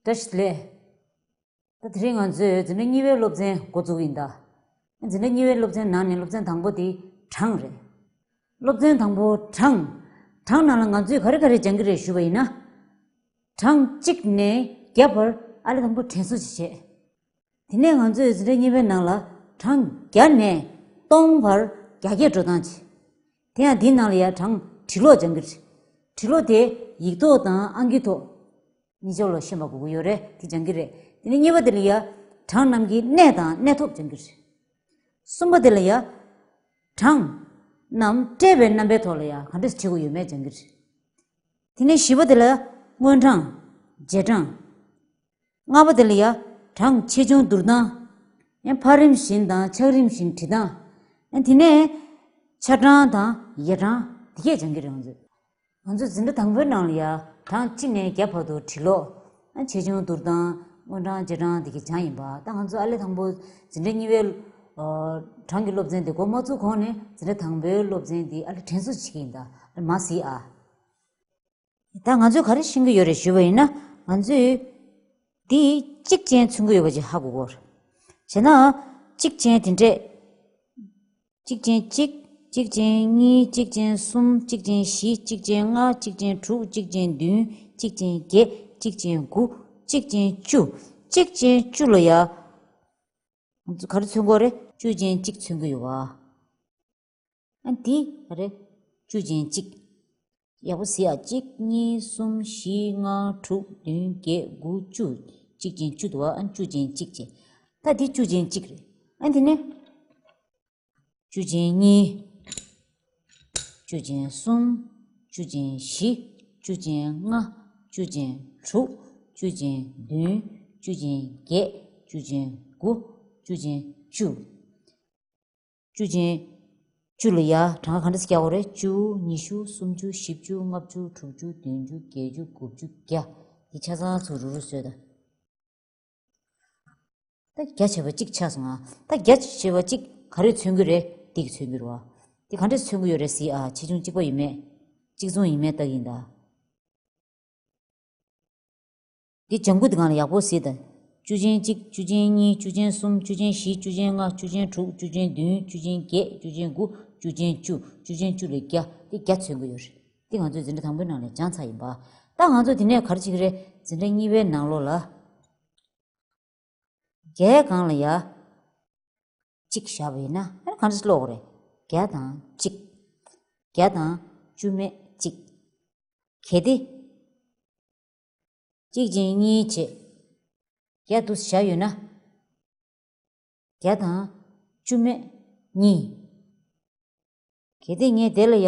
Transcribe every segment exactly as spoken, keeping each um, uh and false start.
བཀྲ་ཤིས་བདེ་ལེགས། ད་དེ་རིང་ང་ཚོས་འཛིན་གྲྭ་གཉིས་པའི་སློབ་ཚན་འགོ་འཛུགས་ཡིན་ད། འཛིན་གྲྭ་གཉིས་པའི་སློབ་ཚན་ནང་ནས་སློབ་ཚན་དང་པོ་དེ་གྲངས་རེད། སློབ་ཚན་དང་པོ་གྲངས། གྲངས་ནང་ལ་ང་ཚོས་ག་རེ་ག་རེ་སྦྱང་གི་རེད་ཞུས་པ་ཡིན་ན། གྲངས་གཅིག་ནས་བརྒྱ་བར་ཨ་ལས་དང་པོ་དྲན་གསོ་ཅིག་བྱས། དེ་ནས་ང་ཚོས་འཛིན་གྲྭ་གཉིས་པའི་ནང་ལ་གྲངས་བརྒྱ་ནས་སྟོང་བར་རྒྱ་སྐྱེད་འགྲོ་སྟངས་བྱས། དེ་ཡང་དེའི་ནང་ལ་ཡང་གྲངས་འབྲི་ཀློག་སྦྱང་གི་རེད། འབྲི་ཀློག་དེ་ཡིག་ཐོག་དང་ཨང་ཀི་ཐོག་གཉིས་ཆར་ལ་ཤེས་པ་དགོས་ཀྱི་ཡོད་རེད། དེ་སྦྱང་གི་རེད། དེ་ནས་གཉིས་པ་དེ་ལ་ཡང་གྲངས་རྣམས་ཀྱི་གནས་དང་གནས་ཐོབ་སྦྱང་གི་རེད། གསུམ་པ་དེ་ལ་ཡང་གྲངས་རྣམས་བཀྲལ་བའི་རྣམ་པའི་ཐོག་ལ་ཡང་ག་འདྲས་བྲི་དགོས་ཡོད་མེད་སྦྱང་གི་རེད། དེ་ནས་བཞི་པ་དེ་ལ་སྔོན་གྲངས། རྗེས་གྲངས། ལྔ་པ་དེ་ལ་ཡང་གྲངས་ཆེ་ཆུང་བསྡུར་སྟངས། ཡང་འཕར་རིམ་བཞིན་དང་ཆག་རིམ་བཞིན་བྲི་སྟངས། ཡང་དེ་ནས་ཆ་གྲངས་དང་ཡ་གྲངས་དེ་གས་སྦྱང་གི་རེད་ང་ཚོས། ང་ཚོ་འཛིན་གྲྭ་དང་པོའི་ནང་ལ་ཡང་གྲངས་གཅིག་ནས་བརྒྱ་བར་དུ་བྲི་ཀློག་ཡང་ཆེ་ཆུང་བསྡུར་སྟངས། སྔོན་གྲངས་རྗེས་གྲངས་དེ་གས་སྦྱང་ཡིན་པ། ད་ང་ཚོ་ཨ་ལས་དང་པོ་འཛིན་གྲྭ་གཉིས་པའི་ཨ་གྲངས་ཀྱི་སློབ་ཚན་དེ་འགོ་མ་ཚུགས་གོང་ནས་འཛིན་གྲྭ་དང་པོའི་སློབ་ཚན་དེ་ཨ་ལས་དྲན་གསོ་བྱེད་ཀྱི་ཡིན་ད། ཨ་ལས་མ་གཟིགས་ཨ། ད་ང་ཚོས་ག་རེ་ཤེས་ཀྱི་ཡོད་རེད་ཞུས་པ་ཡིན་ན། ང་ཚོས་འདི་གཅིག་ཅན་མཚོན་གྱི་ཡོད་པ་ཅིག་ཧ་གོ་གོ། བྱས་ན་གཅིག་ཅན་དེ་འདྲས། གཅིག་ཅན་གཅིག་གཅིག་ཅན་གཉིས། གཅིག་ཅན་གསུམ། གཅིག་ཅན་བཞི། གཅིག་ཅན་ལྔ། གཅིག་ཅན་དྲུག་གཅིག་ཅན་བདུན། གཅིག་ཅན་བརྒྱད། གཅིག་ཅན་དགུ། གཅིག་ཅན་བཅུ། གཅིག་ཅན་བཅུ་ལ་ཡ། ང་ཚོ་ག་རེ་མཚོན་གྱི་ཡོད་རེད། བཅུ་ཅན་གཅིག་མཚོན་གྱི་ཡོད་པ། ཨ་འདི་ག་རེ། བཅུ་ཅན་གཅིག་ཡག་པོ་གཟིགས་ཨ། གཅིག་གཉིས། གསུམ། བཞི། ལྔ། དྲུག་བདུན། བརྒྱད། དགུ། བཅུ། གཅིག་ཅན་བཅུ་འདུག་ཨ། ཨ་བཅུ་ཅན་གཅིག་བྱས། ད་འདི་བཅུ་ཅན་གཅིག་རེད། ཨ་འདི་ནས་བཅུ་ཅན་གཉིས། བཅུ་ཅན་གསུམ། བཅུ་ཅན་བཞི། བཅུ་ཅན་ལྔ། བཅུ་ཅན་དྲུག་བཅུ་ཅན་བདུན། བཅུ་ཅན་བརྒྱད། བཅུ་ཅན་དགུ། བཅུ་ཅན་བཅུ། བཅུ་ཅན་བཅུ་ལ་ཡ་གྲངས་ཀ་ག་འདྲ་ཞིག་རྒྱག་དགོས་རེད། བཅུ། ཉི་ཤུ། སུམ་ཅུ། བཞི་བཅུ། ལྔ་བཅུ། དྲུག་ཅུ། བདུན་ཅུ། བརྒྱད་ཅུ། དགུ་བཅུ། བརྒྱ། འདི་ཆ་ཚང་ཚུར་རུག་རུག་བཟོས་ད། ད་བརྒྱ་བྱས་པ་གཅིག་ཆགས་སོང་ང་། ད་བརྒྱ་བྱས་པ་གཅིག་ག་རེ་མཚོན་གྱི་རེད། འདི་གིས་མཚོན་གྱི་རེད་བ། འདི་ག་འདྲས་མཚོན་གྱི་ཡོད་རེད་གཟིགས་ཨ། ཆེ་ཆུང་གཅིག་པ་ཡིན་མེད། གཅིག་མཚུངས་ཡིན་མེད་ལྟ་གི་ཡིན་ད། འདི་ལྗང་གུ་འདི་སྒང་ལ་ཡག་པོ་གཟིགས་དང་། བཅུ་ཅན་གཅིག་བཅུ་ཅན་གཉིས། བཅུ་ཅན་གསུམ། བཅུ་ཅན་བཞི། བཅུ་ཅན་ལྔ། བཅུ་ཅན་དྲུག་བཅུ་ཅན་བདུན། བཅུ་ཅན་བརྒྱད། བཅུ་ཅན་དགུ། བཅུ་ཅན་བཅུ། བཅུ་ཅན་བཅུ་ལ་བརྒྱ། འདི་བརྒྱ་མཚོན་གྱི་ཡོད་རེད། འདི་ང་ཚོས་འཛིན་གྲྭ་དང་པོའི་ནང་ལ་སྦྱངས་ཚར་ཡིན་པ། ད་ང་ཚོ་འདི་ནས་ག་རེ་བྱེད་ཀྱི་རེད། འཛིན་གྲྭ་གཉིས་པའི་ནང་ལོགས་ལ། བརྒྱའི་སྒང་ལ་ཡ། གཅིག་བཞག་པ་ཡིན་ན་ཨ་ནི་ག་འདྲ་ཀློག་དགོས་རེད། བརྒྱ་དང་གཅིག་བརྒྱ་དང་བཅུ་མེད་གཅིག་གལ་ཏེ། གཅིག་ཅན་གཉིས་བྱས། བརྒྱ་འདུག་བཞག་ཡོད་ན། བརྒྱ་དང་བཅུ་མེད་གཉིས། གལ་ཏེ་ངས་དེ་ལ་ཡ།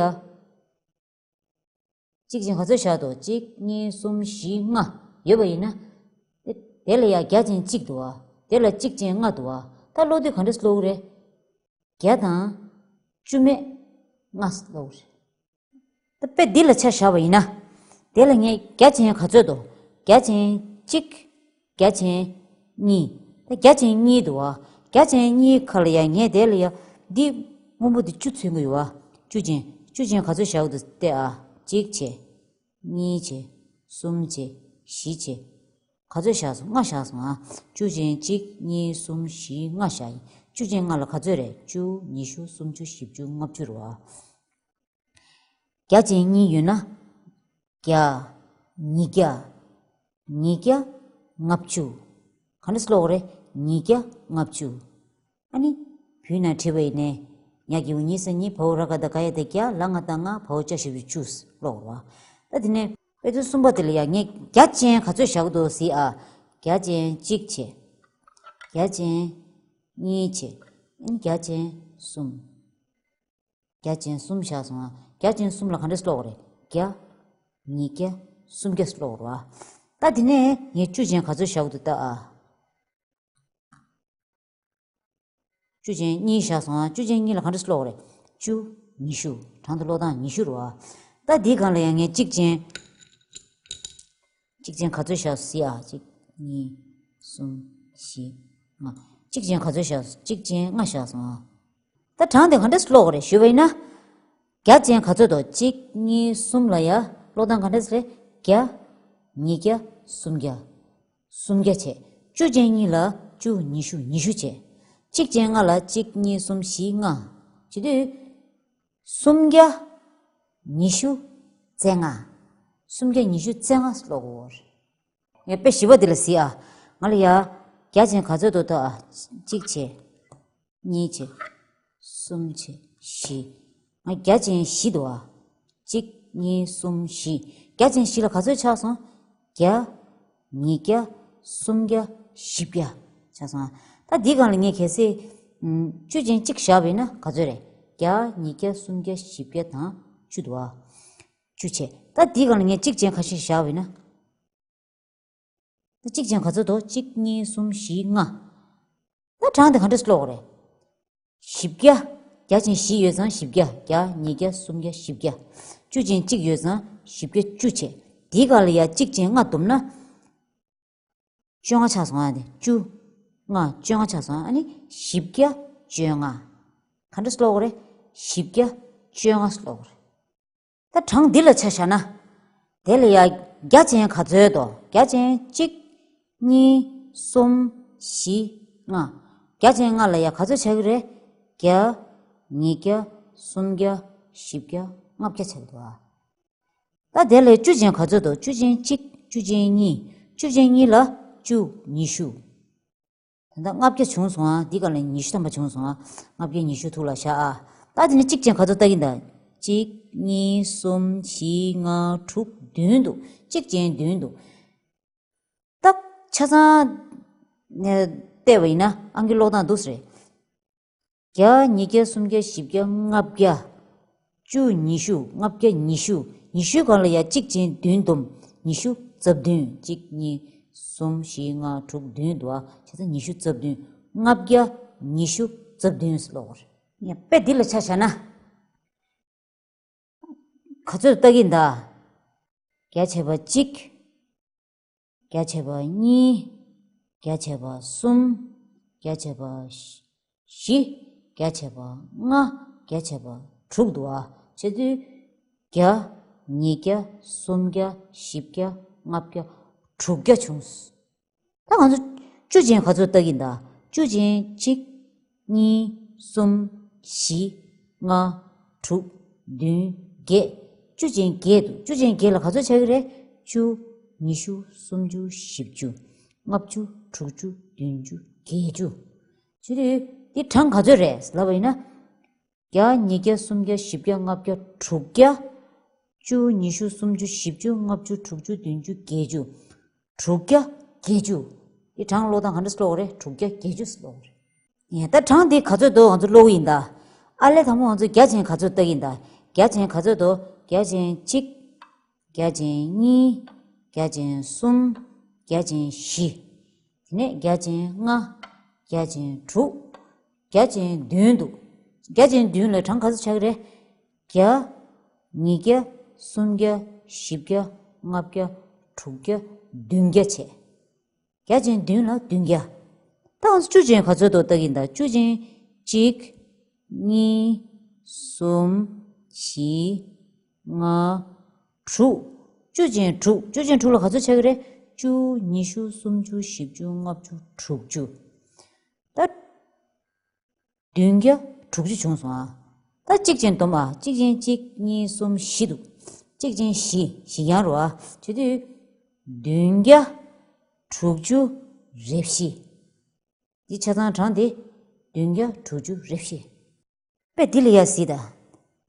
གཅིག་ཅན་ག་ཚོད་བཞག་འདུག་གཅིག་གཉིས། གསུམ། བཞི། ལྔ་ཡོད་པ་ཡིན་ན། དེ་དེ་ལ་ཡ་བརྒྱ་ཅན་གཅིག་འདུག་བ། དེ་ལ་གཅིག་ཅན་ལྔ་འདུག་བ། ད་ཀློག་དུས་ག་འདྲས་ཀློག་གི་རེད། བརྒྱ་དང་བཅུ་མེད་ལྔ་ཀློག་གི་རེད། ད་དཔེ་འདི་ལ་ཆ་བཞག་པ་ཡིན་ན། དེ་ལ་ངས་བརྒྱ་ཅན་ག་ཚོད་འདུག་བརྒྱ་ཅན་གཅིག་བརྒྱ་ཅན་གཉིས། ད་བརྒྱ་ཅན་གཉིས་འདུག་བ། བརྒྱ་ཅན་གཉིས་ཁ་ལ་ཡ་ངས་དེ་ལ་ཡ། འདི་སྔོན་པོ་འདི་བཅུ་མཚོན་གྱི་ཡོད་བ། བཅུ་ཅན། བཅུ་ཅན་ག་ཚོད་བཞག་འདུག་བལྟས་ཨ། གཅིག་བྱས། གཉིས་བྱས། གསུམ་བྱས། བཞི་བྱས། ག་ཚོད་བཞག་སོང་། ལྔ་བཞག་སོང་ཨ། བཅུ་ཅན་གཅིག་གཉིས། གསུམ། བཞི། ལྔ་བཞག་ཡིན། བཅུ་ཅན་ལྔ་ལ་ག་ཚོད་རེད། བཅུ། ཉི་ཤུ། སུམ་ཅུ། བཞི་བཅུ། ལྔ་བཅུ་རེད་བ། བརྒྱ་ཅན་གཉིས་ཡོད་ན། བརྒྱ། ཉིས་བརྒྱ། ཉིས་བརྒྱ། ལྔ་བཅུ། ག་འདྲས་ཀློག་དགོས་རེད། ཉིས་བརྒྱ། ལྔ་བཅུ། ཨ་ནི། བུའི་ནང་བྲིས་པ་ཡིན་ནའི། ཉ་གི་གུ་ཉི་ས་ཉི། བ་འོག་ར་ག་བཏགས་རྒ་ཡ་བཏགས་རྒྱ། ལ་ང་བཏགས་ལྔ། བ་འོག་ཅ་ཞབས་ཀྱུ་བཅུ་ཀློག་དགོས་རེད་བ། ད་དེ་ནས་དཔེ་མཚོན་གསུམ་པ་དེ་ལ་ཡ་ངས་བརྒྱ་ཅན་ག་ཚོད་བཞག་འདུག་གཟིགས་ཨ། བརྒྱ་ཅན་གཅིག་བྱས། བརྒྱ་ཅན་གཉིས་བྱས། ཨ་ནི་བརྒྱ་ཅན་གསུམ། བརྒྱ་ཅན་གསུམ་བཞག་སོང་ང་། བརྒྱ་ཅན་གསུམ་ལ་ག་འདྲས་ཀློག་དགོས་རེད། བརྒྱ། ཉིས་བརྒྱ། སུམ་བརྒྱ་ཀློག་དགོས་རེད་བ། ད་དེ་ནས་ངས་བཅུ་ཅན་ག་ཚོད་བཞག་འདུག་ལྟ་ཨ། བཅུ་ཅན་གཉིས་བཞག་སོང་ང་། བཅུ་ཅན་གཉིས་ལ་ག་འདྲས་ཀློག་དགོས་རེད། བཅུ། ཉི་ཤུ། གྲངས་ཐོ་ཀློག་སྟངས་ཉི་ཤུ་རེད་བ། ད་འདིའི་སྒང་ལ་ཡང་ངས་གཅིག་ཅན། གཅིག་ཅན་ག་ཚོད་བཞག་སོང་གཟིགས་ཨ། གཅིག་གཉིས། གསུམ། བཞི། ལྔ། གཅིག་ཅན་ག་ཚོད་བཞག་སོང་། གཅིག་ཅན་ལྔ་བཞག་སོང་ཨ། ད་གྲངས་དེ་ག་འདྲས་ཀློག་དགོས་རེད་ཞུས་པ་ཡིན་ན། བརྒྱ་ཅན་ག་ཚོད་འདུག་གཅིག་གཉིས། གསུམ་ལ་ཡ། ཀློག་སྟངས་ག་འདྲས་རེད། བརྒྱ། ཉིས་བརྒྱ། སུམ་བརྒྱ། སུམ་བརྒྱ་བྱས། བཅུ་ཅན་གཉིས་ལ་བཅུ་ཉི་ཤུ། ཉི་ཤུ་བྱས། གཅིག་ཅན་ལྔ་ལ་གཅིག་གཉིས་གསུམ་བཞི་ལྔ། བྱེད་དུས་སུམ་བརྒྱ། ཉི་ཤུ་རྩ་ལྔ། སུམ་བརྒྱ་ཉི་ཤུ་རྩ་ལྔ་ཀློག་དགོས། ངས་དཔེ་བཞི་པ་འདི་ལ་གཟིགས་ཨ། ང་ལ་ཡ། བརྒྱ་ཅན་ག་ཚོད་འདུག་ལྟ་ཨ། གཅིག་བྱས། གཉིས་བྱས། གསུམ་བྱས། བཞི། ང་བརྒྱ་ཅན་བཞི་འདུག་ཨ། གཅིག་གཉིས་གསུམ་བཞི། བརྒྱ་ཅན་བཞི་ལ་ག་ཚོད་ཆགས་སོང་། བརྒྱ། ཉིས་བརྒྱ། སུམ་བརྒྱ། བཞི་བརྒྱ་ཆགས་སོང་ཨ། ད་འདིའི་སྒང་ལ་ངས་གལ་སྲིད། ཨམ། བཅུ་ཅན་གཅིག་བཞག་པ་ཡིན་ན་ག་ཚོད་རེད། བརྒྱ། ཉིས་བརྒྱ། སུམ་བརྒྱ། བཞི་བརྒྱ་དང་བཅུ་འདུག་ཨ། བཅུ་བྱས། ད་འདིའི་སྒང་ལ་ངས་གཅིག་ཅན་ཁ་ཤས་བཞག་པ་ཡིན་ན། ད་གཅིག་ཅན་ག་ཚོད་འདུག་གཅིག་གཉིས་གསུམ་བཞི་ལྔ། ད་གྲངས་དེ་ག་འདྲས་ཀློག་དགོས་རེད། བཞི་བརྒྱ། བརྒྱ་ཅན་བཞི་ཡོད་ཙང་བཞི་བརྒྱ། བརྒྱ། ཉིས་བརྒྱ། སུམ་བརྒྱ། བཞི་བརྒྱ། བཅུ་ཅན་གཅིག་ཡོད་ཙང་བཞི་བརྒྱ་བཅུ་བྱས། དེའི་སྒང་ལ་ཡ་གཅིག་ཅན་ལྔ་བསྡོམས་ན། བཅོ་ལྔ་ཆགས་སོང་ཨ་ནི། བཅུ། ལྔ། བཅོ་ལྔ་ཆགས་སོང་ཨ་ནི། བཞི་བརྒྱ་བཅོ་ལྔ། ག་འདྲས་ཀློག་དགོས་རེད། བཞི་བརྒྱ་བཅོ་ལྔ་ཀློག་དགོས་རེད། ད་གྲངས་འདི་ལ་ཆ་བཞག་ན། དེ་ལ་ཡ་བརྒྱ་ཅན་ག་ཚོད་འདུག་བརྒྱ་ཅན་གཅིག་གཉིས། གསུམ། བཞི། ལྔ། བརྒྱ་ཅན་ལྔ་ལ་ཡ་ག་ཚོད་ཆགས་ཀྱི་རེད། བརྒྱ། ཉིས་བརྒྱ། སུམ་བརྒྱ། བཞི་བརྒྱ། ལྔ་བརྒྱ་ཆགས་ཀྱི་འདུག་ཨ། ད་དེ་ལས་བཅུ་ཅན་ག་ཚོད་འདུག་བཅུ་ཅན་གཅིག་བཅུ་ཅན་གཉིས། བཅུ་ཅན་གཉིས་ལ་བཅུ། ཉི་ཤུ། ད་ལྟ་ལྔ་བརྒྱ་བྱུང་སོང་ཨ། འདི་ག་ལ་ཉི་ཤུ་ཐམ་པ་བྱུང་སོང་ཨ། ལྔ་བརྒྱ་ཉི་ཤུ་ཐུགས་ལ་བཞག་ཨ། ད་དེ་ནས་གཅིག་ཅན་ག་ཚོད་ལྟ་གིན་ད། གཅིག་གཉིས། གསུམ། བཞི། ལྔ། དྲུག་བདུན་འདུག་གཅིག་ཅན་བདུན་འདུག་ད་ཆ་ཚང་། ཨ། བལྟས་པ་ཡིན་ན་ཨང་ཀི་ཀློག་སྟངས་འདུག་སེ་རེད། བརྒྱ། ཉིས་བརྒྱ། སུམ་བརྒྱ། བཞི་བརྒྱ། ལྔ་བརྒྱ། བཅུ། ཉི་ཤུ། ལྔ་བརྒྱ་ཉི་ཤུ། ཉི་ཤུའི་སྒང་ལ་ཡ་གཅིག་ཅན་བདུན་བསྡོམས། ཉི་ཤུ་རྩ་བདུན། གཅིག་གཉིས། གསུམ། བཞི། ལྔ། དྲུག་བདུན་འདུག་ཨ། བྱས་ཙང་ཉི་ཤུ་རྩ་བདུན། ལྔ་བརྒྱ་ཉི་ཤུ་རྩ་བདུན་ཟེར་ཀློག་དགོས་རེད། ངས་དཔེ་འདི་ལ་ཆ་བཞག་ན། ག་ཚོད་ལྟ་གིན་ད། བརྒྱ་ཆད་པ་གཅིག་བརྒྱ་ཆད་པ་གཉིས། བརྒྱ་ཆད་པ་གསུམ། བརྒྱ་ཆད་པ་བཞི། བརྒྱ་ཆད་པ་ལྔ། བརྒྱ་ཆད་པ་དྲུག་འདུག་ཨ། བྱེད་དུས། བརྒྱ། ཉིས་བརྒྱ། སུམ་བརྒྱ། བཞི་བརྒྱ། ལྔ་བརྒྱ། དྲུག་བརྒྱ་བྱུང་། ད་ང་ཚོ་བཅུ་ཅན་ག་ཚོད་ལྟ་གིན་ད། བཅུ་ཅན་གཅིག་གཉིས། གསུམ། བཞི། ལྔ། དྲུག་བདུན། བརྒྱད། བཅུ་ཅན་བརྒྱད་འདུག་བཅུ་ཅན་བརྒྱད་ལ་ག་ཚོད་ཆགས་ཀྱི་རེད། བཅུ། ཉི་ཤུ། སུམ་ཅུ། བཞི་བཅུ། ལྔ་བཅུ། དྲུག་ཅུ། བདུན་ཅུ། བརྒྱད་ཅུ། བྱེད་དུས་འདི་གྲངས་ག་ཚོད་རེད་ལབ་པ་ཡིན་ན། བརྒྱ། ཉིས་བརྒྱ། སུམ་བརྒྱ། བཞི་བརྒྱ། ལྔ་བརྒྱ། དྲུག་བརྒྱ། བཅུ། ཉི་ཤུ། སུམ་ཅུ། བཞི་བཅུ། ལྔ་བཅུ། དྲུག་ཅུ། བདུན་ཅུ། བརྒྱད་ཅུ། དྲུག་བརྒྱ། བརྒྱད་ཅུ། འདི་གྲངས་ཀློག་སྟངས་ག་འདྲ་ཀློག་དགོས་རེད། དྲུག་བརྒྱ་བརྒྱད་ཅུ་ཀློག་དགོས་རེད། ཡ། ད་གྲངས་འདི་ག་ཚོད་འདུག་ང་ཚོ་ཀློག་གི་ཡིན་ད། ཨ་ལས་དང་པོ་ང་ཚོ་བརྒྱ་ཅན་ག་ཚོད་ལྟ་གི་ཡིན་ད། བརྒྱ་ཅན་ག་ཚོད་འདུག་བརྒྱ་ཅན་གཅིག་བརྒྱ་ཅན་གཉིས། བརྒྱ་ཅན་གསུམ། བརྒྱ་ཅན་བཞི། དེ་ནས་བརྒྱ་ཅན་ལྔ། བརྒྱ་ཅན་དྲུག་བརྒྱ་ཅན་བདུན་འདུག་བརྒྱ་ཅན་བདུན་ལ་གྲངས་ག་ཚོད་ཆགས་ཀྱི་རེད། བརྒྱ། ཉིས་བརྒྱ། སུམ་བརྒྱ། བཞི་བརྒྱ། ལྔ་བརྒྱ། དྲུག་བརྒྱ། བདུན་བརྒྱ་བྱས། བརྒྱ་ཅན་བདུན་ལ་བདུན་བརྒྱ། ད་ང་ཚོ་བཅུ་ཅན་ག་ཚོད་འདུག་ལྟ་གི་ཡིན་ད། བཅུ་ཅན་གཅིག་གཉིས། གསུམ། བཞི། ལྔ། དྲུག་བཅུ་ཅན་དྲུག་བཅུ་ཅན་དྲུག་ལ་ག་ཚོད་ཆགས་ཀྱི་རེད། བཅུ། ཉི་ཤུ། སུམ་ཅུ། བཞི་བཅུ། ལྔ་བཅུ། དྲུག་ཅུ། ད། བདུན་བརྒྱ་དྲུག་ཅུ་བྱུང་སོང་ཨ། ད་གཅིག་ཅན་བསྡོམས་ཨ། གཅིག་ཅན་གཅིག་གཉིས། གསུམ། བཞི་འདུག་གཅིག་ཅན་བཞི། བཞི་ཡང་རུ་ཨ། བྱེད་དུས། བདུན་བརྒྱ་དྲུག་ཅུ་རེ་བཞི། འདི་ཆ་ཚང་གྲངས་དེ་བདུན་བརྒྱ་དྲུག་ཅུ་རེ་བཞི། དཔེ་འདི་ལ་ཡ་གཟིགས་ད།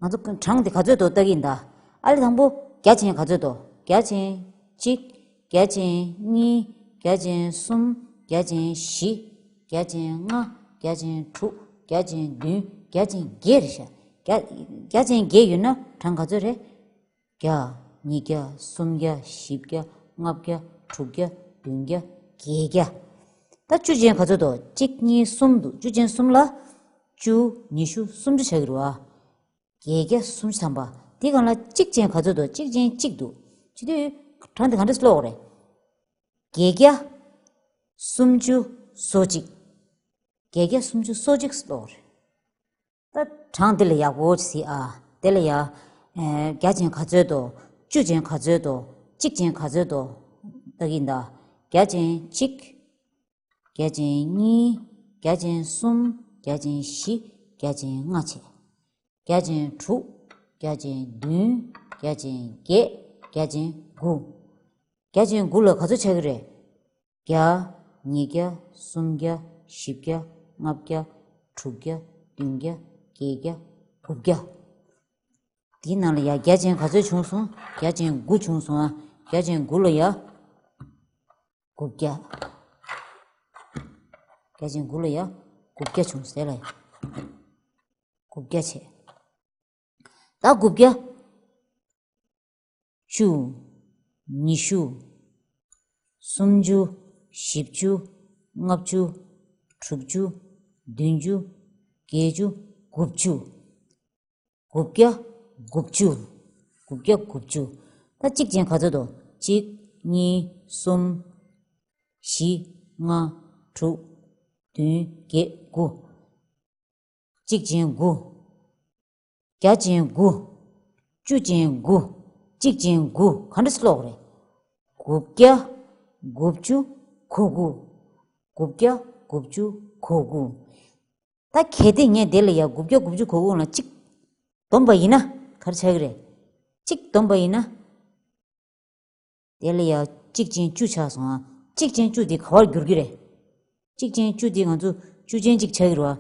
ང་ཚོ་གྲངས་དེ་ག་ཚོད་འདུག་ལྟ་གི་ཡིན་ད། ཨ་ལས་དང་པོ་བརྒྱ་ཅན་ག་ཚོད་འདུག་བརྒྱ་ཅན་གཅིག་བརྒྱ་ཅན་གཉིས། བརྒྱ་ཅན་གསུམ། བརྒྱ་ཅན་བཞི། བརྒྱ་ཅན་ལྔ། བརྒྱ་ཅན་དྲུག་བརྒྱ་ཅན་བདུན། བརྒྱ་ཅན་བརྒྱད་རེད་ཤག་བརྒྱ། བརྒྱ་ཅན་བརྒྱད་ཡོད་ན་གྲངས་ག་ཚོད་རེད། བརྒྱ། ཉིས་བརྒྱ། སུམ་བརྒྱ། བཞི་བརྒྱ། ལྔ་བརྒྱ། དྲུག་བརྒྱ། བདུན་བརྒྱ། བརྒྱད་བརྒྱ། ད་བཅུ་ཅན་ག་ཚོད་འདུག་གཅིག་གཉིས། གསུམ་འདུག་བཅུ་ཅན་གསུམ་ལ་བཅུ། ཉི་ཤུ། སུམ་ཅུ་ཆགས་ཀྱི་རེད་བ། བརྒྱད་བརྒྱ་སུམ་ཅུ་ཐམ་པ། དེ་སྒང་ལ་གཅིག་ཅན་ག་ཚོད་འདུག་གཅིག་ཅན་གཅིག་འདུག་བྱེད་དུས་གྲངས་དེ་ག་འདྲས་ཀློག་དགོས་རེད། བརྒྱད་བརྒྱ་སུམ་ཅུ་སོ་གཅིག་བརྒྱད་བརྒྱ་སུམ་ཅུ་སོ་གཅིག་ཀློག་དགོས་རེད། ད་གྲངས་འདི་ལ་ཡག་པོ་གཟིགས་ཨ། དེ་ལ་ཡ། ཨེ། བརྒྱ་ཅན་ག་ཚོད་འདུག་བཅུ་ཅན་ག་ཚོད་འདུག་གཅིག་ཅན་ག་ཚོད་འདུག་ལྟ་གི་ཡིན་ད། བརྒྱ་ཅན་གཅིག་བརྒྱ་ཅན་གཉིས། བརྒྱ་ཅན་གསུམ། བརྒྱ་ཅན་བཞི། བརྒྱ་ཅན་ལྔ་བྱས། བརྒྱ་ཅན་དྲུག་བརྒྱ་ཅན་བདུན། བརྒྱ་ཅན་བརྒྱད། བརྒྱ་ཅན་དགུ། བརྒྱ་ཅན་དགུ་ལ་ག་ཚོད་ཆགས་ཀྱི་རེད། བརྒྱ། ཉིས་བརྒྱ། སུམ་བརྒྱ། བཞི་བརྒྱ། ལྔ་བརྒྱ། དྲུག་བརྒྱ། བདུན་བརྒྱ། བརྒྱད་བརྒྱ། དགུ་བརྒྱ། འདིའི་ནང་ལ་ཡ་བརྒྱ་ཅན་ག་ཚོད་བྱུང་སོང་། བརྒྱ་ཅན་དགུ་བྱུང་སོང་ཨ། བརྒྱ་ཅན་དགུ་ལ་ཡ། དགུ་བརྒྱ། བརྒྱ་ཅན་དགུ་ལ་ཡ། དགུ་བརྒྱ་བྱུང་ཟེར་ལ་ཡ། དགུ་བརྒྱ་བྱས། ད་དགུ་བརྒྱ། བཅུ། ཉི་ཤུ། སུམ་ཅུ། བཞི་བཅུ། ལྔ་བཅུ། དྲུག་ཅུ། བདུན་ཅུ། བརྒྱད་ཅུ། དགུ་བཅུ། དགུ་བརྒྱ། དགུ་བཅུ། དགུ་བརྒྱ་དགུ་བཅུ། ད་གཅིག་ཅན་ག་ཚོད་འདུག་གཅིག་གཉིས། གསུམ། བཞི། ལྔ། དྲུག་བདུན། བརྒྱད། དགུ། གཅིག་ཅན་དགུ། བརྒྱ་ཅན་དགུ། བཅུ་ཅན་དགུ། གཅིག་ཅན་དགུ། ག་འདྲ་སེ་ཀློག་རེད། དགུ་བརྒྱ། དགུ་བཅུ། གོ་དགུ། དགུ་བརྒྱ། དགུ་བཅུ། གོ་དགུ། ད་གལ་ཏེ་ངས་དེ་ལ་ཡ་དགུ་བརྒྱ་དགུ་བཅུ་གོ་དགུ་ལ་གཅིག་བསྡོམས་པ་ཡིན་ན་ག་རེ་ཆགས་ཀྱི་རེད། གཅིག་བསྡོམས་པ་ཡིན་ན། དེ་ལ་ཡ་གཅིག་ཅན་བཅུ་ཆགས་སོང་ཨ། གཅིག་ཅན་བཅུ་དེ་ག་པར་འགྱུར་གྱི་རེད། གཅིག་ཅན་བཅུ་དེ་ང་ཚོ་བཅུ་ཅན་གཅིག་ཆགས་ཀྱི་རེད་བ།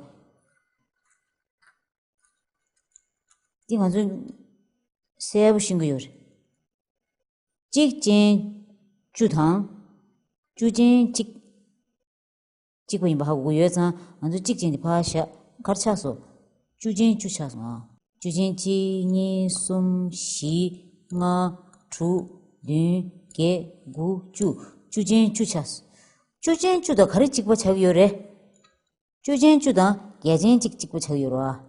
འདི་ང་ཚོ་གསལ་པོ་ཤེས་ཀྱི་ཡོད་རེད། གཅིག་ཅན་བཅུ་དང་། བཅུ་ཅན་གཅིག་གཅིག་པ་ཡིན་པ་ཧ་གོ་གི་ཡོད་ཙང་ང་ཚོ་གཅིག་ཅན་དེ་ཕར་བཞག་ག་རེ་ཆགས་སོང་། བཅུ་ཅན་བཅུ་ཆགས་སོང་ཨ། བཅུ་ཅན་གཅིག་གཉིས། གསུམ། བཞི། ལྔ། དྲུག་བདུན། བརྒྱད། དགུ། བཅུ། བཅུ་ཅན་བཅུ་ཆགས་སོང་། བཅུ་ཅན་བཅུ་དང་ག་རེ་གཅིག་པ་ཆགས་ཀྱི་ཡོད་རེད། བཅུ་ཅན་བཅུ་དང་བརྒྱ་ཅན་གཅིག་གཅིག་པ་ཆགས་ཡོད་རེད་བ།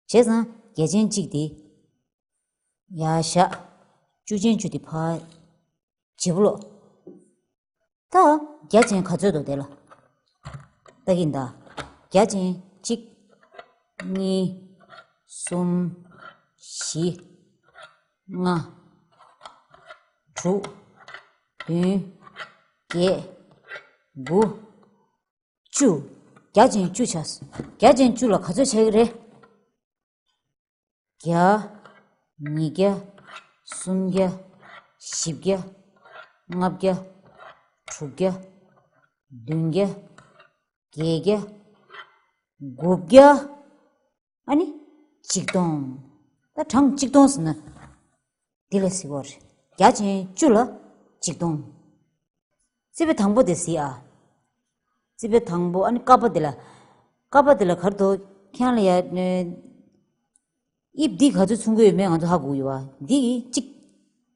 བྱས་ཙང་བརྒྱ་ཅན་གཅིག་དེ་ཡར་བཞག་བཅུ་ཅན་བཅུ་དེ་ཕར་བརྗེ་པོ་ཀློག་ད་བརྒྱ་ཅན་ག་ཚོད་འདུག་དེ་ལ་ལྟ་གིན་གདའ། བརྒྱ་ཅན་གཅིག་གཉིས། གསུམ། བཞི། ལྔ། དྲུག་བདུན། བརྒྱད། དགུ། བཅུ། བརྒྱ་ཅན་བཅུ་ཆགས། བརྒྱ་ཅན་བཅུ་ལ་ག་ཚོད་ཆགས་ཀྱི་རེད། བརྒྱ། ཉིས་བརྒྱ། སུམ་བརྒྱ། བཞི་བརྒྱ། ལྔ་བརྒྱ། དྲུག་བརྒྱ། བདུན་བརྒྱ། བརྒྱད་བརྒྱ། དགུ་བརྒྱ། ཨ་ནི་ཆིག་སྟོང་། ད་གྲངས་ཆིག་སྟོང་ཟེར་ན། འདི་ལ་ཟེར་བ་རེད། བརྒྱ་ཅན་བཅུ་ལ་ཆིག་སྟོང་། རྩིས་པའི་དང་པོ་དེ་གཟིགས་ཨ། རྩིས་པའི་དང་པོ་ཨ་ནི་ཀ་པ་དེ་ལ། ཀ་པ་དེ་ལ་ག་རེ་འདུག་ཁྱེད་རང་ལ་ཡ། དབྱིབས་འདི་ག་ཚོད་མཚོན་གྱི་ཡོད་མེད་ང་ཚོ་ཧ་གོ་གི་ཡོད་བ། འདི་གི་གཅིག་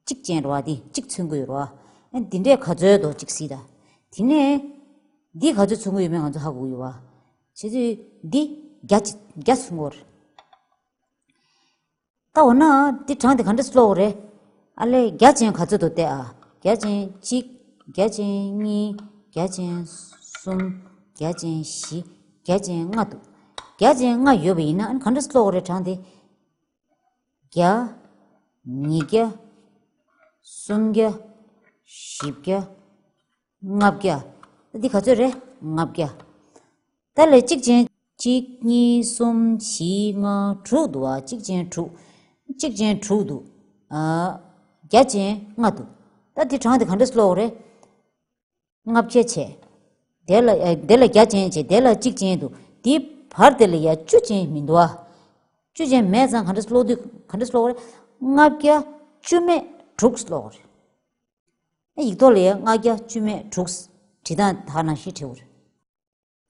གཅིག་ཅན་རེད་བ། འདི་གཅིག་མཚོན་གྱི་ཡོད་རེད་བ། ཨ་ནི་འདི་འདྲས་ག་ཚོད་འདུག་གཅིག་གཟིགས་དང་། དེ་ནས་འདི་ག་ཚོད་མཚོན་གྱི་ཡོད་མེད་ང་ཚོ་ཧ་གོ་གི་ཡོད་བ། བྱས་ཙང་འདི་བརྒྱ་ཅིག་བརྒྱ་མཚོན་གྱི་ཡོད་རེད། ད་འོ་ན་འདི་གྲངས་དེ་ག་འདྲས་ཀློག་རེད། ཨ་ལས་བརྒྱ་ཅན་ག་ཚོད་འདུག་བལྟས་ཨ། བརྒྱ་ཅན་གཅིག་བརྒྱ་ཅན་གཉིས། བརྒྱ་ཅན་གསུམ། བརྒྱ་ཅན་བཞི། བརྒྱ་ཅན་ལྔ་འདུག་བརྒྱ་ཅན་ལྔ་ཡོད་པ་ཡིན་ན་ཨ་ནི་ག་འདྲས་ཀློག་རེད་གྲངས་དེ། བརྒྱ། ཉིས་བརྒྱ། སུམ་བརྒྱ། བཞི་བརྒྱ། ལྔ་བརྒྱ། འདི་ག་ཚོད་རེད། ལྔ་བརྒྱ། ད་ལས་གཅིག་ཅན་གཅིག་གཉིས་གསུམ་བཞི་ལྔ་དྲུག་འདུག་ཨ། གཅིག་ཅན་དྲུག་གཅིག་ཅན་དྲུག་འདུག་ཨ། བརྒྱ་ཅན་ལྔ་འདུག་ད་འདི་གྲངས་དེ་ག་འདྲས་ཀློག་རེད། ལྔ་བརྒྱ་བྱས། དེ་ལ་ཨ། དེ་ལ་བརྒྱ་ཅན་བྱས། དེ་ལ་གཅིག་ཅན་འདུག་དེའི་བར་དེ་ལ་ཡ་བཅུ་ཅན་མི་འདུག་ཨ། བཅུ་ཅན་མེད་ཙང་ག་འདྲས་ཀློག་དུས་ག་འདྲས་ཀློག་རེད། ལྔ་བརྒྱ་བཅུ་མེད་དྲུག་ཀློག་རེད། ཡིག་ཐོག་ལ་ཡ་ལྔ་བརྒྱ་བཅུ་མེད་དྲུག་བྲིས་སྟངས་ད་ནང་བཞིན་བྲིས་པ་རེད།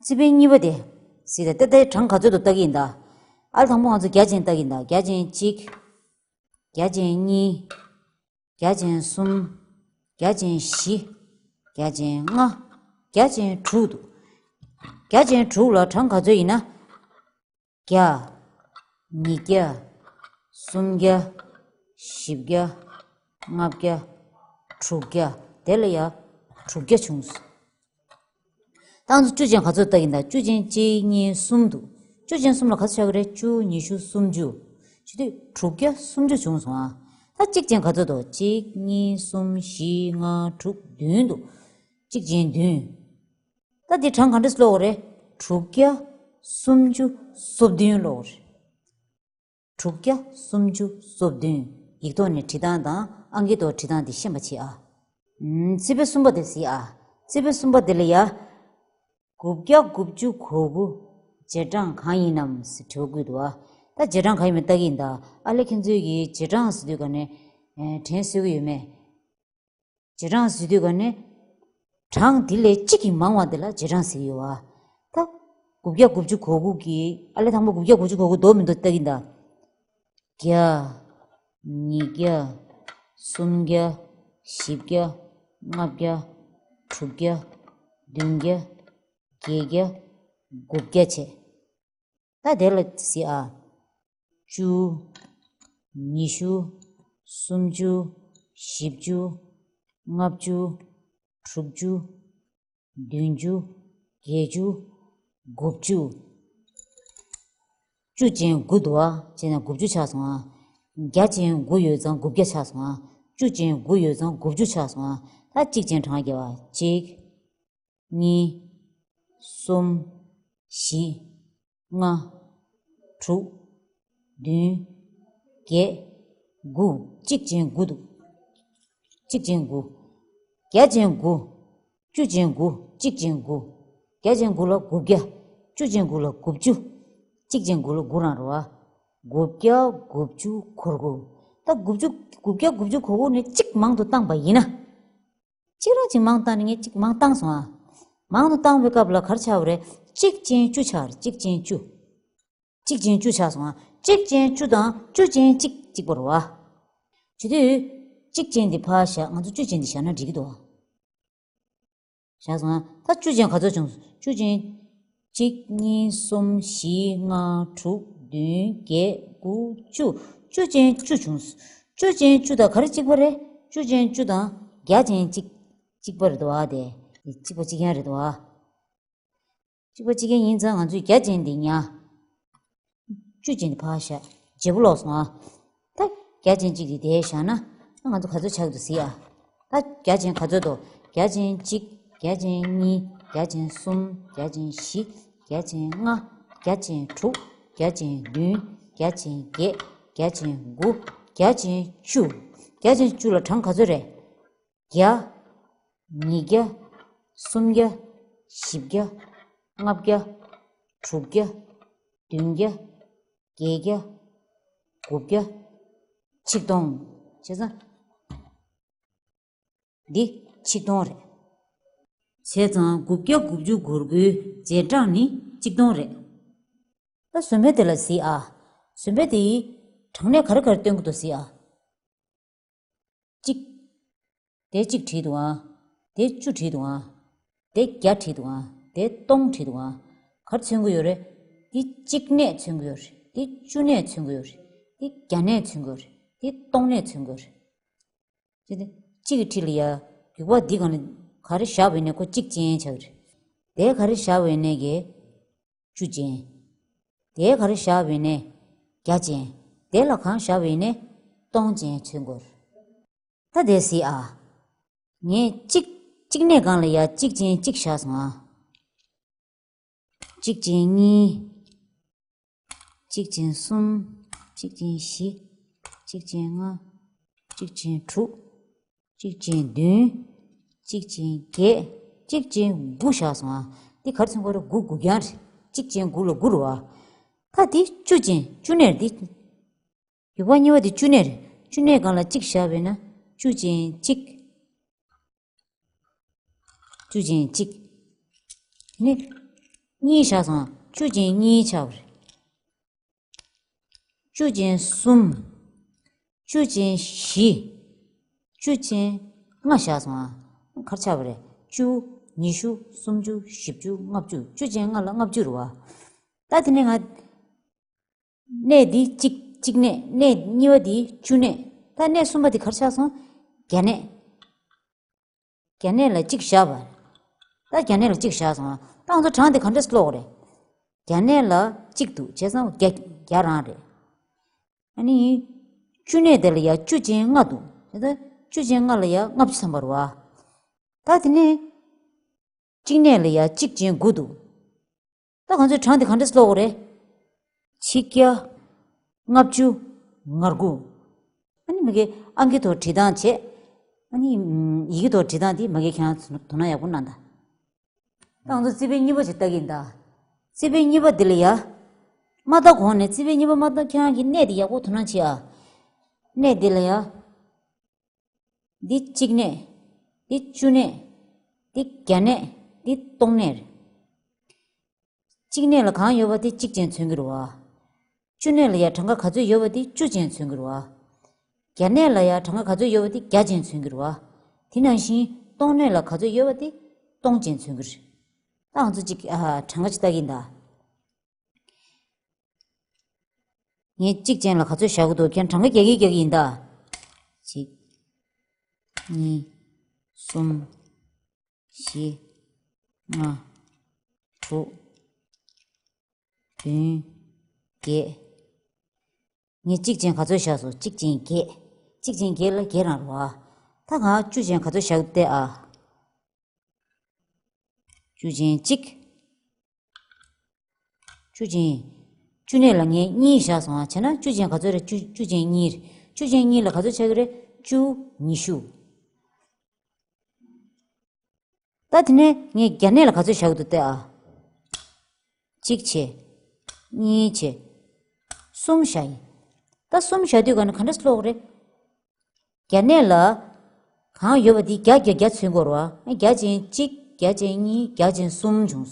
རྩིས་དཔེ་གཉིས་པ་དེ་གཟིགས་དང་། ཏེ་ཏེ་གྲངས་ག་ཚོད་འདུག་ལྟ་གི་ཡིན་ད། ཨ་ལ་དང་པོ་ང་ཚོ་བརྒྱ་ཅན་ལྟ་གི་ཡིན་ད། བརྒྱ་ཅན་གཅིག་བརྒྱ་ཅན་གཉིས། བརྒྱ་ཅན་གསུམ། བརྒྱ་ཅན་བཞི། བརྒྱ་ཅན་ལྔ། བརྒྱ་ཅན་དྲུག་འདུག་བརྒྱ་ཅན་དྲུག་ལ་གྲངས་ག་ཚོད་ཡིན་ན། བརྒྱ། ཉིས་བརྒྱ། སུམ་བརྒྱ། བཞི་བརྒྱ། ལྔ་བརྒྱ། དྲུག་བརྒྱ། དེ་ལ་ཡ་དྲུག་བརྒྱ་བྱུང་སོང་། ད་ང་ཚོ་བཅུ་ཅན་ག་ཚོད་ལྟ་གིན་ད། བཅུ་ཅན་གཅིག་གཉིས་གསུམ་འདུག་བཅུ་ཅན་གསུམ་ལ་ག་ཚོད་ཆགས་ཀྱི་རེད། བཅུ། ཉི་ཤུ། སུམ་ཅུ། བྱེད་དུས་དྲུག་བརྒྱ་སུམ་ཅུ་བྱུང་སོང་ཨ། ད་གཅིག་ཅན་ག་ཚོད་འདུག་གཅིག་གཉིས། གསུམ། བཞི། ལྔ། དྲུག་བདུན་འདུག་གཅིག་ཅན་བདུན། ད་འདི་གྲངས་ག་འདྲས་ཀློག་དགོས་རེད། དྲུག་བརྒྱ་སུམ་ཅུ་སོ་བདུན་ཀློག་དགོས་རེད། དྲུག་བརྒྱ་སུམ་ཅུ་སོ་བདུན། ཡིག་ཐོག་ནས་བྲིས་སྟངས་དང་ཨང་ཀི་ཐོག་བྲིས་སྟངས་དེ་ཤེས་པ་བྱེད་ཨ། ཨུམ། ཚེག་བར་གསུམ་པ་དེ་གཟིགས་ཨ། ཚེག་བར་གསུམ་པ་དེ་ལ་ཡ། དགུ་བརྒྱ་དགུ་བཅུ་གོ་དགུ། རྗེས་འབྲང་གང་ཡིན་ནམ་ཟེར་དྲི་བ་བཀོད་འདུག་ཨ། ད་རྗེས་འབྲང་གང་ཡིན་མིན་ལྟ་གི་ཡིན་ད། ཨ་ལས་ཁྱེད་ཚོས་ཀྱིས་རྗེས་འབྲང་ཟེར་དུས་ག་ནས། ཨེ། དྲན་གསོ་གི་ཡོད་མེད། རྗེས་འབྲང་ཟེར་དུས་ག་ནས། གྲངས་འདི་ལས་གཅིག་གིས་མང་བ་དེ་ལ་རྗེས་འབྲང་ཟེར་གྱི་ཡོད་པ། ད། དགུ་བརྒྱ་དགུ་བཅུ་གོ་དགུ་གི་ཨ་ལས་དང་པོ་དགུ་བརྒྱ་དགུ་བཅུ་གོ་དགུ་འདུག་མི་འདུག་ལྟ་གི་ཡིན་ད། བརྒྱ། ཉིས་བརྒྱ། སུམ་བརྒྱ། བཞི་བརྒྱ། ལྔ་བརྒྱ། དྲུག་བརྒྱ། བདུན་བརྒྱ། བརྒྱད་བརྒྱ། དགུ་བརྒྱ་བྱས། ད་དེ་ལ་གཟིགས་ཨ། བཅུ། ཉི་ཤུ། སུམ་ཅུ། བཞི་བཅུ། ལྔ་བཅུ། དྲུག་ཅུ། བདུན་ཅུ། བརྒྱད་ཅུ། དགུ་བཅུ། བཅུ་ཅན་དགུ་འདུག་ཨ། བྱས་ན་དགུ་བཅུ་ཆགས་སོང་ཨ། བརྒྱ་ཅན་དགུ་ཡོད་ཙང་དགུ་བརྒྱ་ཆགས་སོང་ཨ། བཅུ་ཅན་དགུ་ཡོད་ཙང་དགུ་བཅུ་ཆགས་སོང་ཨ། ད་གཅིག་ཅན་གྲངས་བརྒྱབ་པ། གཅིག་གཉིས། གསུམ། བཞི། ལྔ། དྲུག་བདུན། བརྒྱད། དགུ། གཅིག་ཅན་དགུ་འདུག་གཅིག་ཅན་དགུ། བརྒྱ་ཅན་དགུ། བཅུ་ཅན་དགུ། གཅིག་ཅན་དགུ། བརྒྱ་ཅན་དགུ་ལ་དགུ་བརྒྱ། བཅུ་ཅན་དགུ་ལ་དགུ་བཅུ། གཅིག་ཅན་དགུ་ལ་དགུ་རང་རེད་པ། དགུ་བརྒྱ་དགུ་བཅུ་གོ་དགུ། ད་དགུ་བཅུ། དགུ་བརྒྱ་དགུ་བཅུ་གོ་དགུ་ནས་གཅིག་མང་དུ་བཏང་པ་ཡིན་ན། གཅིག་རང་གཅིག་མང་བཏང་ནས་ངས་གཅིག་མང་བཏང་སོང་ཨ། མང་དུ་བཏང་བའི་སྐབས་ལ་ག་རེ་ཆགས་པ་རེད། གཅིག་ཅན་བཅུ་ཆགས་རེད། གཅིག་ཅན་བཅུ། གཅིག་ཅན་བཅུ་ཆགས་སོང་ཨ། གཅིག་ཅན་བཅུ་དང་བཅུ་ཅན་གཅིག་གཅིག་པ་རེད་པ། བྱེད་དུས། གཅིག་ཅན་འདི་ཕར་བཞག་ང་ཚོ་བཅུ་ཅན་འདི་བཞག་ན་འགྲིག་གི་འདུག་ཨ། བཞག་སོང་ཨ། ད་བཅུ་ཅན་ག་ཚོད་བྱུང་། བཅུ་ཅན། གཅིག་གཉིས། གསུམ། བཞི། ལྔ། དྲུག་བདུན། བརྒྱད། དགུ། བཅུ། བཅུ་ཅན་བཅུ་བྱུང་། བཅུ་ཅན་བཅུ་དང་ག་རེ་གཅིག་པ་རེད། བཅུ་ཅན་བཅུ་དང་བརྒྱ་ཅན་གཅིག་གཅིག་པ་རེད་འདུག་ཨ། དེ། གཅིག་པ་གཅིག་རྐྱང་རེད་འདུག་ཨ། གཅིག་པ་གཅིག་རྐྱང་ཡིན་ཙང་ང་ཚོས་བརྒྱ་ཅན་འདི་ཉར། བཅུ་ཅན་འདི་ཕར་བཞག་བརྗེ་པོ་ལོག་སོང་ཨ། ད་བརྒྱ་ཅན་གཅིག་འདི་དེར་བཞག་ན། ད་ང་ཚོ་ག་ཚོད་ཆགས་འདུག་གཟིགས་ཨ། ད་བརྒྱ་ཅན་ག་ཚོད་འདུག་བརྒྱ་ཅན་གཅིག་བརྒྱ་ཅན་གཉིས། བརྒྱ་ཅན་གསུམ། བརྒྱ་ཅན་བཞི། བརྒྱ་ཅན་ལྔ། བརྒྱ་ཅན་དྲུག་བརྒྱ་ཅན་བདུན། བརྒྱ་ཅན་བརྒྱད། བརྒྱ་ཅན་དགུ། བརྒྱ་ཅན་བཅུ། བརྒྱ་ཅན་བཅུ་ལ་གྲངས་ག་ཚོད་རེད། བརྒྱ། ཉིས་བརྒྱ། སུམ་བརྒྱ། བཞི་བརྒྱ། ལྔ་བརྒྱ། དྲུག་བརྒྱ། བདུན་བརྒྱ། བརྒྱད་བརྒྱ། དགུ་བརྒྱ། ཆིག་སྟོང་། བྱས་ཙང་། འདི་ཆིག་སྟོང་རེད། བྱས་ཙང་དགུ་བརྒྱ་དགུ་བཅུ་གོ་དགུའི་རྗེས་འབྲང་ནི་ཆིག་སྟོང་རེད། ད་བཟོད་པ་དེ་ལ་གཟིགས་ཨ། བཟོད་པ་དེ་ཡིས་གྲངས་གནས་ག་རེ་ག་རེ་སྟོན་གྱི་འདུག་གཟིགས་ཨ། གཅིག་དེ་གཅིག་བྲིས་འདུག་ཨ། དེ་བཅུ་བྲིས་འདུག་ཨ། དེ་བརྒྱ་བྲིས་འདུག་ཨ། དེ་སྟོང་བྲིས་འདུག་ཨ། ག་རེ་མཚོན་གྱི་ཡོད་རེད། དེ་གཅིག་གནས་མཚོན་གྱི་ཡོད་རེད། དེ་བཅུ་གནས་མཚོན་གྱི་ཡོད་རེད། དེ་བརྒྱ་གནས་མཚོན་གྱི་ཡོད་རེད། དེ་སྟོང་གནས་མཚོན་གྱི་ཡོད་རེད། དེ་དེ་གཅིག་གི་འཁྲིས་ལ་ཡ། རྒྱུག་པ་འདི་སྒང་ལ་ག་རེ་བཞག་པ་ཡིན་ནའི་ཁོ་གཅིག་ཅན་ཆགས་ཀྱི་རེད། དེ་ག་རེ་བཞག་པ་ཡིན་ནའི་གི་བཅུ་ཅན། དེ་ག་རེ་བཞག་པ་ཡིན་ནའི་བརྒྱ་ཅན། དེ་ལ་གང་བཞག་པ་ཡིན་ནའི་སྟོང་ཅན་མཚོན་གྱི་རེད། ད་དེ་གཟིགས་ཨ། ངས་གཅིག་གཅིག་གནས་སྒང་ལ་ཡ་གཅིག་ཅན་གཅིག་བཞག་སོང་ཨ། གཅིག་ཅན་གཉིས། གཅིག་ཅན་གསུམ། གཅིག་ཅན་བཞི། གཅིག་ཅན་ལྔ། གཅིག་ཅན་དྲུག་གཅིག་ཅན་བདུན། གཅིག་ཅན་བརྒྱད། གཅིག་ཅན་དགུ་བཞག་སོང་ཨ། འདི་ག་རེ་མཚོན་གྱི་རེད། དགུ་དགུ་རྐྱང་རེད། གཅིག་ཅན་དགུ་ལ་དགུ་རེད་པ། ད་འདི་བཅུ་ཅན་བཅུ་གནས་རེད་འདི། རྒྱུག་པ་གཉིས་པ་དེ་བཅུ་གནས་རེད། བཅུ་གནས་སྒང་ལ་གཅིག་བཞག་པས་ན་བཅུ་ཅན་གཅིག་བཅུ་ཅན་གཅིག་ནི་གཉིས་བཞག་སོང་། བཅུ་ཅན་གཉིས་ཆགས་པ་རེད། བཅུ་ཅན་གསུམ། བཅུ་ཅན་བཞི། བཅུ་ཅན་ལྔ་བཞག་སོང་ཨ། ག་རེ་ཆགས་པ་རེད། བཅུ། ཉི་ཤུ། སུམ་ཅུ། བཞི་བཅུ། ལྔ་བཅུ། བཅུ་ཅན་ལྔ་ལ་ལྔ་བཅུ་རེད་པ། ད་དེ་ནས་ང་། གནས་འདི་གཅིག་གཅིག་གནས། གནས་གཉིས་པ་འདི་བཅུ་གནས། ད་གནས་གསུམ་པ་འདི་ག་རེ་ཆགས་སོང་། བརྒྱ་གནས། བརྒྱ་གནས་ལ་གཅིག་བཞག་པ། ད་བརྒྱ་གནས་ལ་གཅིག་བཞག་སོང་། ད་ང་ཚོ་གྲངས་འདི་ག་འདྲས་ཀློག་དགོས་རེད། བརྒྱ་གནས་ལ་གཅིག་འདུག་བྱས་ཙང་བརྒྱ་བརྒྱ་རང་རེད། ཨ་ནི། བཅུ་གནས་དེ་ལ་ཡ་བཅུ་ཅན་ལྔ་འདུག་བྱས་ཙང་བཅུ་ཅན་ལྔ་ལ་ཡ་ལྔ་བཅུ་ཐམ་པ་རེད་པ། ད་དེ་ནས། གཅིག་གནས་ལ་ཡ་གཅིག་ཅན་དགུ་འདུག་ད་ང་ཚོས་གྲངས་དེ་ག་འདྲས་ཀློག་དགོས་རེད། ཆིག་བརྒྱ། ལྔ་བཅུ། ང་དགུ། ཨ་ནི་མ་གི་ཨང་ཀི་ཐོག་བྲིས་སྟངས་བྱས། ཨ་ནི་ཡི་གེ་ཐོག་བྲིས་སྟངས་དེ་མ་གི་ཁྱེད་རང་དོ་སྣང་ཡག་པོ་གནང་དང་། ད་ང་ཚོ་རྩིས་དཔེ་གཉིས་པ་ཞིག་ལྟ་གི་ཡིན་ད། རྩིས་དཔེ་གཉིས་པ་འདི་ལ་ཡ། མ་ལྟ་གོང་ནས་རྩིས་དཔེ་གཉིས་པ་མ་ལྟ་ཁྱེད་རང་གི་གནས་དེ་ཡག་པོ་དོ་སྣང་བྱེད་ཨ། གནས་འདི་ལ་ཡ། འདི་གཅིག་གནས། འདི་བཅུ་གནས། འདི་བརྒྱ་གནས། འདི་སྟོང་གནས་རེད། གཅིག་གནས་ལ་གང་ཡོད་པ་དེ་གཅིག་ཅན་མཚོན་གྱི་རེད་བ། བཅུ་གནས་ལ་ཡ་གྲངས་ཀ་ག་ཚོད་ཡོད་པ་དེ་བཅུ་ཅན་མཚོན་གྱི་རེད་བ། བརྒྱ་གནས་ལ་ཡ་གྲངས་ཀ་ག་ཚོད་ཡོད་པ་དེ་བརྒྱ་ཅན་མཚོན་གྱི་རེད་བ། དེ་ནང་བཞིན་སྟོང་གནས་ལ་ག་ཚོད་ཡོད་པ་དེ་སྟོང་ཅན་མཚོན་གྱི་རེད། ད་ང་ཚོ་གཅིག་ཨ་གྲངས་ཀ་ཅིག་ལྟ་གི་ཡིན་ད། ངས་གཅིག་ཅན་ལ་ག་ཚོད་བཞག་གི་འདུག་ཁྱེད་གྲངས་ཀ་རྒྱག་གི་རྒྱག་གི་ཡིན་ད། གཅིག་གཉིས། གསུམ། བཞི། ལྔ། དྲུག་བདུན། བརྒྱད། ངས་གཅིག་ཅན་ག་ཚོད་བཞག་སོང་། གཅིག་ཅན་བརྒྱད། གཅིག་ཅན་བརྒྱད་ལ་བརྒྱད་རང་རེད་བ། ད་ང་བཅུ་ཅན་ག་ཚོད་བཞག་སྟེ་ཨ། བཅུ་ཅན་གཅིག་བཅུ་ཅན། བཅུ་གནས་ལ་ངས་གཉིས་བཞག་སོང་ཨ། བྱས་ན་བཅུ་ཅན་ག་ཚོད་རེད། བཅུ་བཅུ་ཅན་གཉིས་རེད། བཅུ་ཅན་གཉིས་ལ་ག་ཚོད་ཆགས་ཀྱི་རེད། བཅུ། ཉི་ཤུ། ད་དེ་ནས་ངས་བརྒྱ་གནས་ལ་ག་ཚོད་བཞག་འདུག་ལྟ་ཨ། གཅིག་བྱས། གཉིས་བྱས། གསུམ་བཞག་ཡིན། ད་གསུམ་བཞག་དུས་ག་ནས་ག་འདྲས་ཀློག་རེད། བརྒྱ་གནས་ལ་གང་ཡོད་པ་དེ་བརྒྱ་བརྒྱ་བརྒྱ་མཚོན་དགོས་རེད་བ། བརྒྱ་ཅན་གཅིག་བརྒྱ་ཅན་གཉིས། བརྒྱ་ཅན་གསུམ་བྱུང་།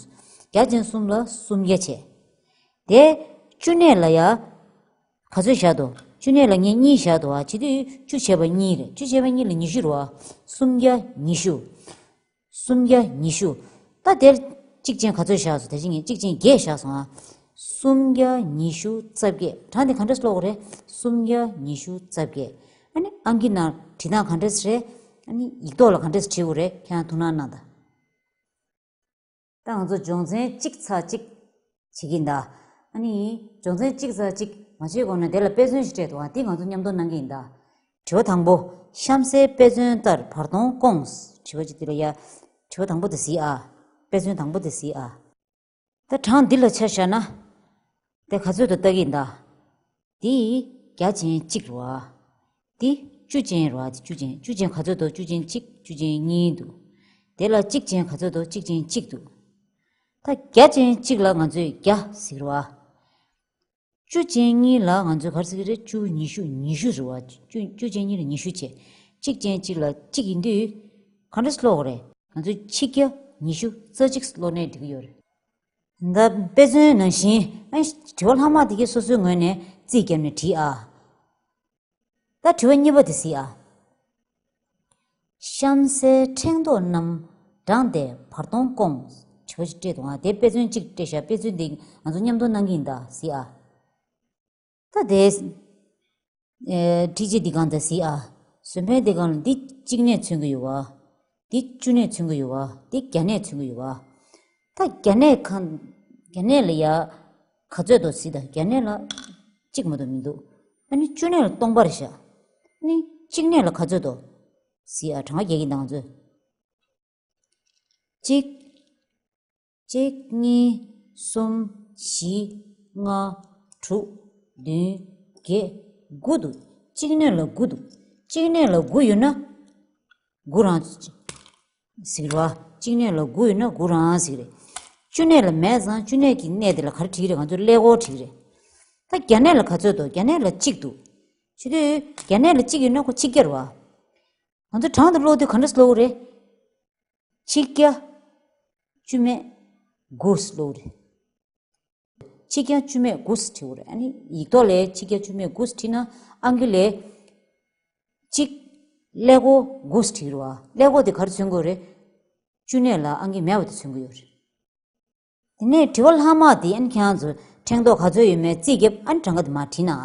བརྒྱ་ཅན་གསུམ་ལ་སུམ་བརྒྱ་བྱས། དེ་བཅུ་གནས་ལ་ཡ། ག་ཚོད་བཞག་འདུག་བཅུ་གནས་ལ་ངས་གཉིས་བཞག་འདུག་བ། བྱེད་དུས་བཅུ་བྱས་པ་གཉིས་རེད། བཅུ་བྱས་པ་གཉིས་ལ་ཉི་ཤུ་རེད་བ། སུམ་བརྒྱ་ཉི་ཤུ། སུམ་བརྒྱ་ཉི་ཤུ། ད་དེར་གཅིག་ཅན་ག་ཚོད་བཞག་སོང་། དེ་བཞིན་ངས་གཅིག་ཅན་བརྒྱད་བཞག་སོང་ཨ། སུམ་བརྒྱ་ཉི་ཤུ་རྩ་བརྒྱད། གྲངས་དེ་ག་འདྲས་ཀློག་དགོས་རེད། སུམ་བརྒྱ་ཉི་ཤུ་རྩ་བརྒྱད། ཨ་ནི་ཨང་ཀི་ནང་བྲིས་སྟངས་ག་འདྲས་རེད། ཨ་ནི་ཡིག་ཐོག་ལ་ག་འདྲས་བྲིས་དགོས་རེད། ཁྱེད་རང་ཐུགས་སྣང་གནང་དང་། ད་ང་ཚོ་སྦྱོང་ཚན་གཅིག་ཚེག་གཅིག་བྱེད་ཀྱི་ཡིན་ད། ཨ་ནི་སྦྱོང་ཚན་གཅིག་ཚེག་གཅིག་མ་བྱེད་གོང་ནས་དེ་ལ་དཔེ་མཚོན་ཞིག་སྤྲད་འདུག་ཨ། འདི་ང་ཚོ་མཉམ་དུ་གནང་གི་ཡིན་ད། དྲི་བ་དང་པོ། གཤམ་གསལ་དཔེ་མཚོན་ལྟར་བར་སྟོང་བསྐོངས། དྲི་བ་གཅིག་འདི་ལ་ཡ། དྲི་བ་དང་པོ་དེ་གཟིགས་ཨ། དཔེ་མཚོན་དང་པོ་དེ་གཟིགས་ཨ། ད་གྲངས་འདི་ལ་ཆ་བཞག་ན། དེ་ག་ཚོད་དུ་ལྟ་གི་ཡིན་ད། འདི་བརྒྱ་ཅན་གཅིག་རེད་བ། འདི་བཅུ་ཅན་རེད་བ། འདི་བཅུ་ཅན། བཅུ་ཅན་ག་ཚོད་འདུག་བཅུ་ཅན་གཅིག་བཅུ་ཅན་གཉིས་འདུག་དེ་ལ་གཅིག་ཅན་ག་ཚོད་འདུག་གཅིག་ཅན་གཅིག་འདུག་ད་བརྒྱ་ཅན་གཅིག་ལ་ང་ཚོས་བརྒྱ་ཟེར་གི་རེད་བ། བཅུ་ཅན་གཉིས་ལ་ང་ཚོས་ག་རེ་ཟེར་གི་རེད། བཅུ། ཉི་ཤུ། ཉི་ཤུ་རེད་བ། བཅུ། བཅུ་ཅན་གཉིས་ལ་ཉི་ཤུ་བྱས། གཅིག་ཅན་གཅིག་ལ་གཅིག་ཡིན་དུས། ག་འདྲས་ཀློག་དགོས་རེད། ང་ཚོས་ཆིག་བརྒྱ་ཉི་ཤུ་རྩ་གཅིག་ཀློག་ནའི་འགྲིག་གི་ཡོད་རེད། ད་དཔེ་མཚོན་ནང་བཞིན་ཨ་དྲི་བ་ལྷག་མ་དེ་གའི་སོ་སོའི་ངོས་ནས་རྩིས་བརྒྱབ་ནས་བྲིས་ཨ། ད་དྲི་བ་གཉིས་པ་དེ་གཟིགས་ཨ། གཤམ་གསལ་ཕྲེང་རྡོག་རྣམས་བགྲངས་ཏེ་བར་སྟོང་བསྐོངས། དྲི་བ་ཞིག་སྤྲད་འདུག་ཨ། དེ་དཔེ་མཚོན་གཅིག་སྤྲད་བཞག་དཔེ་མཚོན་དེ་ང་ཚོ་མཉམ་དུ་གནང་གི་ཡིན་ད། གཟིགས་ཨ། ད་དེ། ཨེ། འཁྲིད་བྱེད་འདི་གང་ད་གཟིགས་ཨ། ཟོན་ཕན་འདི་གང་ལ་འདི་གཅིག་གནས་མཚོན་གྱི་ཡོད་བ། འདི་བཅུ་གནས་མཚོན་གྱི་ཡོད་བ། འདི་བརྒྱ་གནས་མཚོན་གྱི་ཡོད་བ། ད་བརྒྱ་གནས་གང་། བརྒྱ་གནས་ལ་ཡ། ག་ཚོད་འདུག་གཟིགས་ད། བརྒྱ་གནས་ལ་གཅིག་མ་གཏོགས་མི་འདུག་ཨ་ནི་བཅུ་གནས་ལ་སྟོང་པར་བཞག་ཨ་ནི་གཅིག་གནས་ལ་ག་ཚོད་འདུག་གཟིགས་ཨ། གྲངས་ཀ་རྒྱག་གི་ཡིན་ད་ང་ཚོས། གཅིག་གཅིག་གཉིས། གསུམ། བཞི། ལྔ། དྲུག་བདུན། བརྒྱད། དགུ་འདུག་གཅིག་གནས་ལ་དགུ་འདུག་གཅིག་གནས་ལ་དགུ་ཡོད་ན། དགུ་རང་། ཟེར་གི་རེད་བ། གཅིག་གནས་ལ་དགུ་ཡོད་ན་དགུ་རང་ཟེར་གི་རེད། བཅུ་གནས་ལ་མེད་ཙང་བཅུ་གནས་ཀྱི་གནས་དེ་ལ་ག་རེ་བྲིས་ཀྱི་རེད། ང་ཚོས་ཀླད་ཀོར་བྲིས་ཀྱི་རེད། ད་བརྒྱ་གནས་ལ་ག་ཚོད་འདུག་བརྒྱ་གནས་ལ་གཅིག་འདུག་བྱེད་དུས་བརྒྱ་གནས་ལ་གཅིག་ཡོད་ན་ཁོ་ཆིག་བརྒྱ་རེད་བ། ང་ཚོ་གྲངས་དེ་ཀློག་དུས་ག་འདྲས་ཀློག་གི་རེད། ཆིག་བརྒྱ་བཅུ་མེད་དགུ་ཀློག་གི་རེད། ཆིག་བརྒྱ་བཅུ་མེད་དགུ་བྲིས་དགོས་རེད། ཨ་ནི་ཡིག་ཐོག་ལ་ཆིག་བརྒྱ་བཅུ་མེད་དགུ་བྲིས་ན་ཨང་ཀི་ལས་གཅིག་ཀླད་ཀོར་དགུ་བྲིས་རེད་བ། ཀླད་ཀོར་དེ་ག་རེ་མཚོན་གྱི་ཡོད་རེད། བཅུ་གནས་ལ་ཨང་ཀི་མེད་པ་དེ་མཚོན་གྱི་ཡོད་རེད། དེ་ནས་དྲི་བ་ལྷག་མ་དེ་ཨ་ནི་ཁྱེད་རང་ཚོ་ཕྲེང་རྡོག་ག་ཚོད་ཡོད་མེད་རྩིས་བརྒྱབ། ཨ་ནི་གྲངས་ཀ་དེ་མར་བྲིས་ན་ཨ།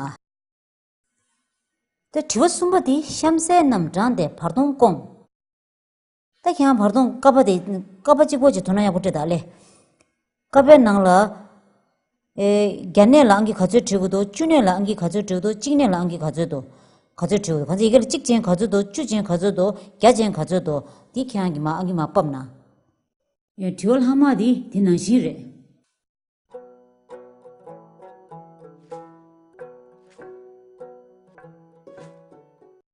ད་དྲི་བ་གསུམ་པ་དེ་གཤམ་གསལ་རྣམས་བགྲངས་ཏེ་བར་སྟོང་བསྐོངས། ད་ཁྱེད་རང་བར་སྟོང་ཀ་པ་དེ་ཀ་པ་གཅིག་པོ་ཅིག་དོ་སྣང་ཡག་པོ་སྤྲད་དང་ལེ། ཀ་པའི་ནང་ལ། ཨེ། བརྒྱ་གནས་ལ་ཨང་ཀི་ག་ཚོད་བྲིས་དགོས་འདུག་བཅུ་གནས་ལ་ཨང་ཀི་ག་ཚོད་བྲིས་དགོས་འདུག་གཅིག་གནས་ལ་ཨང་ཀི་ག་ཚོད་འདུག་ག་ཚོད་བྲིས་དགོས་འདུག་གང་ཚེ་ཡི་གེ་ལ་གཅིག་ཅན་ག་ཚོད་འདུག་བཅུ་ཅན་ག་ཚོད་འདུག་བརྒྱ་ཅན་ག་ཚོད་འདུག་འདི་ཁྱེད་རང་གིས་མར་ཨང་ཀི་མར་ཕབ་ན། ཡ། དྲི་བ་ལྷག་མ་དེ་དེ་ནང་བཞིན་རེད།